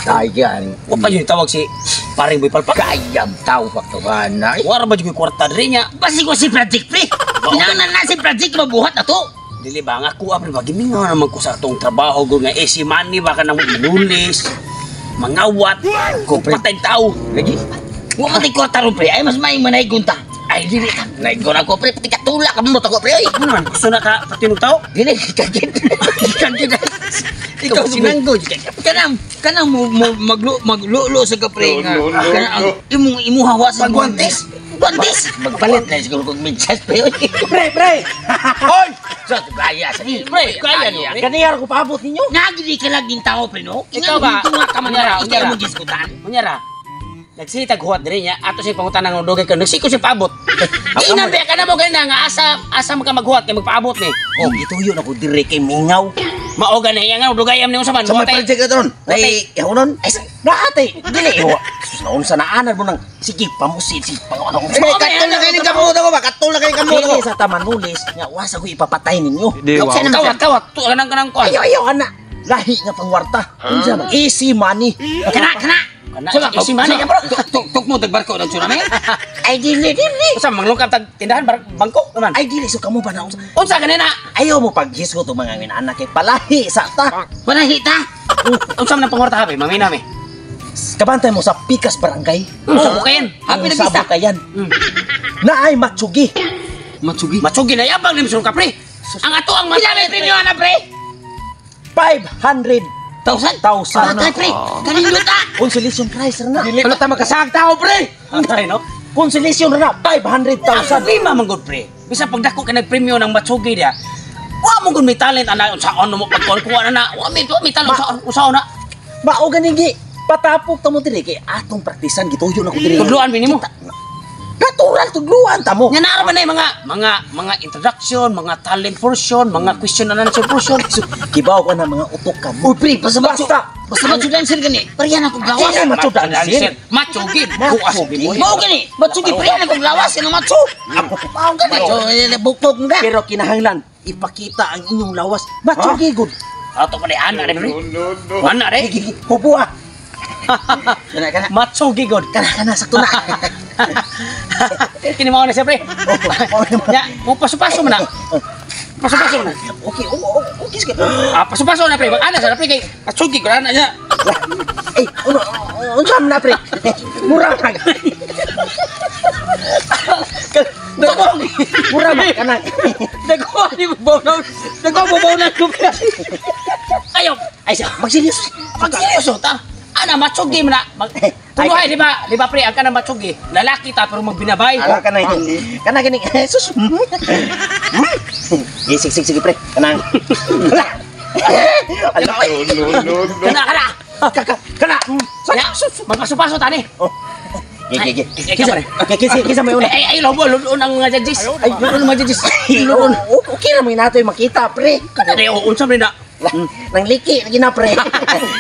Ayan. Wa pa yun tawag si paring Boy Palpak. Kayam tao faktuhan na. Wara ba jud ko'y kwarta diri niya? Basi ko si Project pre. Kinahanglan na si Project mabuhat na to. Dili ba nga kuha pre, gimingaw naman ko sa atong trabaho go nga easy money ba ka nang manulis, mangawat, Ko, pre. patay tao. Lagi. Wa man tay kwarta ron pre. Ay mas may manay gunta. Ay dili ka. Naigon ako pre, pati katula ka mo ko pre. Oy. Ano naman gusto na ka patinog tao? Dili kagid. Kagid. Ikaw sinanggo. Kanang kanang mo, mo maglu maglulo sa ka pre nga. No, no, no, Kanang ang no. imong imuha wa sa Magguantes. Guantes. Magpalit na siguro kog medyas pre. Oy. Pre, pre! Hoy! Sa kaya sa ni. Pre, kaya no, pre. Ganiyar ko paabot ninyo. Nagidi ka laging tao pre no. Ikaw ba? Nga ka man Unyara, ikaw unyara. mo gisgutan. Unyara. Nagsitag huwat diri niya ato siya pangutan ng dugay ka nagsiko siya paabot. Di na be ka na mo ganina nga asa asa man ka maghuwat kay magpaabot ni. Oh, gituyo na ko dire kay mingaw. Mao gani iya nga dugayam ni unsa man. Sa may Watay- project na doon. Watay. Ay, yahunon. Ay, naatay. Dili, iwa. Sus, naun sa naanan mo nang, sige, pamusit, sige, pang ano. Pre, katol na kayo ng kamuto ko ba? Katol na kayo ng kamuto ko. Kini sa tamanulis, nga wasa ko ipapatay ninyo. Di, wow. Kawat kawat tu kanang kanang kuan. Ayaw, ayaw, ana. Lahi nga pangwarta. Unsa man? Easy money. Kana kana. Kana easy money. Tuk tuk mo tagbarko ng tsunami. Ay dili dili. Unsa manglungkap tag tindahan bangko naman. Ay, dili, so kamo ba na? Unsa? Unsa ganina? Ayaw mo paghisgot o mga anak kay palahi sa ta. Wala hita. Unsa man ang pangwarta habi? Mamina mi. Kabantay mo sa Pikas Barangay. Sa Bukayan. Happy na Sa bista. Bukayan. Naay matsugi. Matsugi. Matsugi na yabang ni Mr. Kapre. Ang ato ang Pila may premyo ana pre? 500 Thousand. Thousand. Patay pre. Kanindot ta. Consolation prize na. Dili pa ta makasag tao pre. Antay no. Consolation na 500,000. Problema man gud pre. Bisa pagdako ka nagpremyo ng matsugi dia. Wa mo gud may talent ana unsa ano mo pagkuan kuha na na. Wa may talent unsa unsa na. Mao gani gi patapok ta mo diri kay atong praktisan gituyo na ko diri. Tudloan mi nimo. Natural tudloan ta mo. Nga naa ra ba na yung mga introduction, mga talent portion, mga question and answer portion. So, kibaw ko na mga utok ka mo. Uy pre, basta matsu. Basta. Basta matsu dancer gani. Parehan akong lawas. Kaya matsu dancer. Matsugi. Bukas Matsugi. mo. Mao gani. Matsugi pre akong lawas kanang matsu. Mao gani. So bukbok nga. Pero kinahanglan ipakita ang inyong lawas. Matsugi gud. Ato pa ni ana re pre. No, no, no. Ana re. Gigi, hubo ah. Kana kana. Matsugi gud. Kana kana sakto na. Kini mao na siya pre. Oh, oh, Ya, mo paso-paso man na. Paso-paso man na. Okay, oh, okay sige. Ah, paso-paso na pre. Ana sa pre kay matsugi ko ana niya. Eh, ano, unsa man na pre? Mura man. Dako. Mura man kana. Dako ni baw na. Dako baw na ko. Ayo, Ay, siya, magseryoso. magseryoso ta. Ana matsugi man na. Mag Tuloy, di ba? Di ba pre, ang kanang matsugi. Lalaki ta pero magbinabay. Ala kana kana gini. Sus. Eh, sige, sige, sige, pre. Kanang. Ala. Ala, oy. No, no, no, no. Kana kana. Kaka, kana. Ya, magpaso-paso tani. Oh. Gigi, gigi. Ay, Kisa, pre. okay, kisa, kisa may una. Ay, ay, lobo, lulun ang mga judges. Ay, lulun ang mga judges. Lulun. Okay ra may natoy makita, pre. Kana di, oh, unsa man na. Nang liki, lagi na, pre.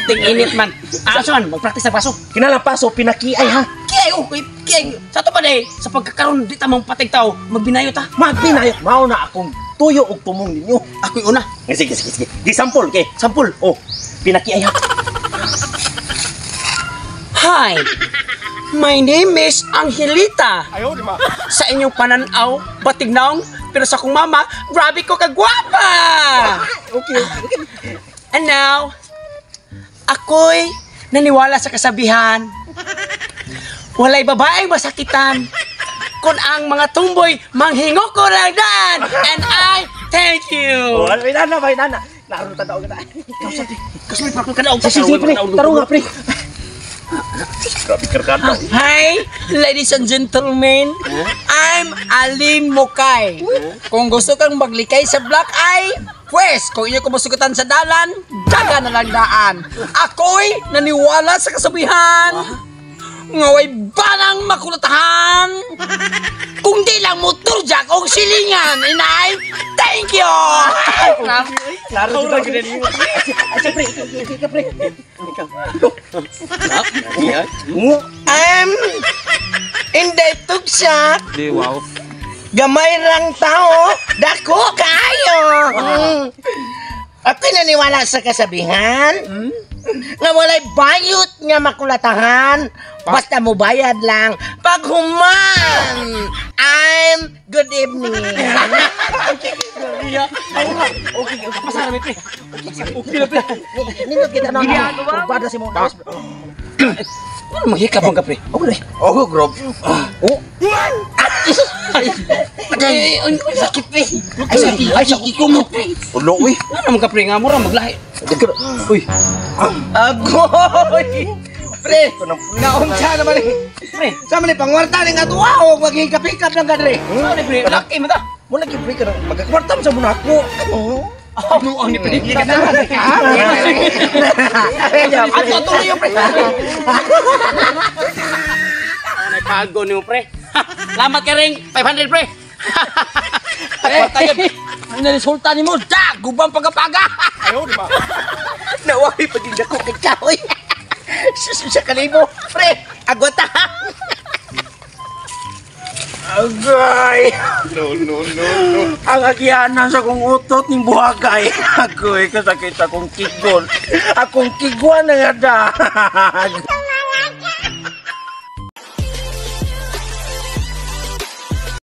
Ting init man. Ah, so man, mag-practice na paso. Kinalang paso, pinakiay, ha? Kiyay, oh, kay, kiyay. Sa to pa day, sa pagkakaroon di ta mong patig tao, magbinayo ta. Magbinayot, mao na akong tuyo og tumong ninyo. Ako'y una. Sige, sige, sige. Di sampol, kay. Sampol. Oh, pinakiay, ha? Hi, my name is Angelita. Ayaw, di ma. Sa inyong pananaw, batignaong, pero sa akong mama, grabe ko kagwapa! Okay, okay. And now, ako'y naniwala sa kasabihan. Walay babaeng masakitan kung ang mga tumboy manghingo ko lang daan. And I thank you. Oh, may nana, may nana. Naroon tanaw kita. Kasi may pakul ka na. Sige, sige, pre. Taro nga, pre. Grabe karkada. Hi, ladies and gentlemen. I'm Alim Mukay. Kung gusto kang maglikay sa Black Eye, pwes, kung inyo ko masugatan sa dalan, daga na lang daan. Ako'y naniwala sa kasabihan. Ngaway banang makulatahan. Kung di lang motor jack o silingan, inay, thank you! Klaro dito. Ay, pre. Ikaw, pre. Ikaw. I'm Inday Tugsak. Di, wow. Gamay rang tao, dako kaayo. Ako'y naniwala sa kasabihan nga walay bayot nga makulatahan. Basta mo bayad lang pag human. I'm good evening. Pasara mi pre. Okay na pre. Nindot kita na. Kurbada si mo. Ano maghikap ang ka pre? Okay. Oh, grabe. Oh. Ay, ay, sakit pre. Ay, ay, sakit ko mo pre. Ulo, uy. Ano man ka pre nga mura maglahi. Uy. Agoy! Pre, naunsa naman eh. Pre, Sa man eh, pangwarta ni nga tuwa o maghikap-hikap lang ka dre. ano pre? Laki mo ta. Mo lagi pre ka na magkakwarta mo sa muna ako. Ano ang ni pre? Ato tuloy yung pre. Ano kago nimo pre? Lamat ka ring 500 pre. Pre, ang resulta nimo, da, gubang pagapaga. Naway pagigda ko kay Kahoy. Sus, sa kalibo. Pre, agwata. Agay. No, no, no, no. Ang agianan sa kong utot ning buhagay. Agoy kasakit akong kigol. Akong kigwa na nga dag.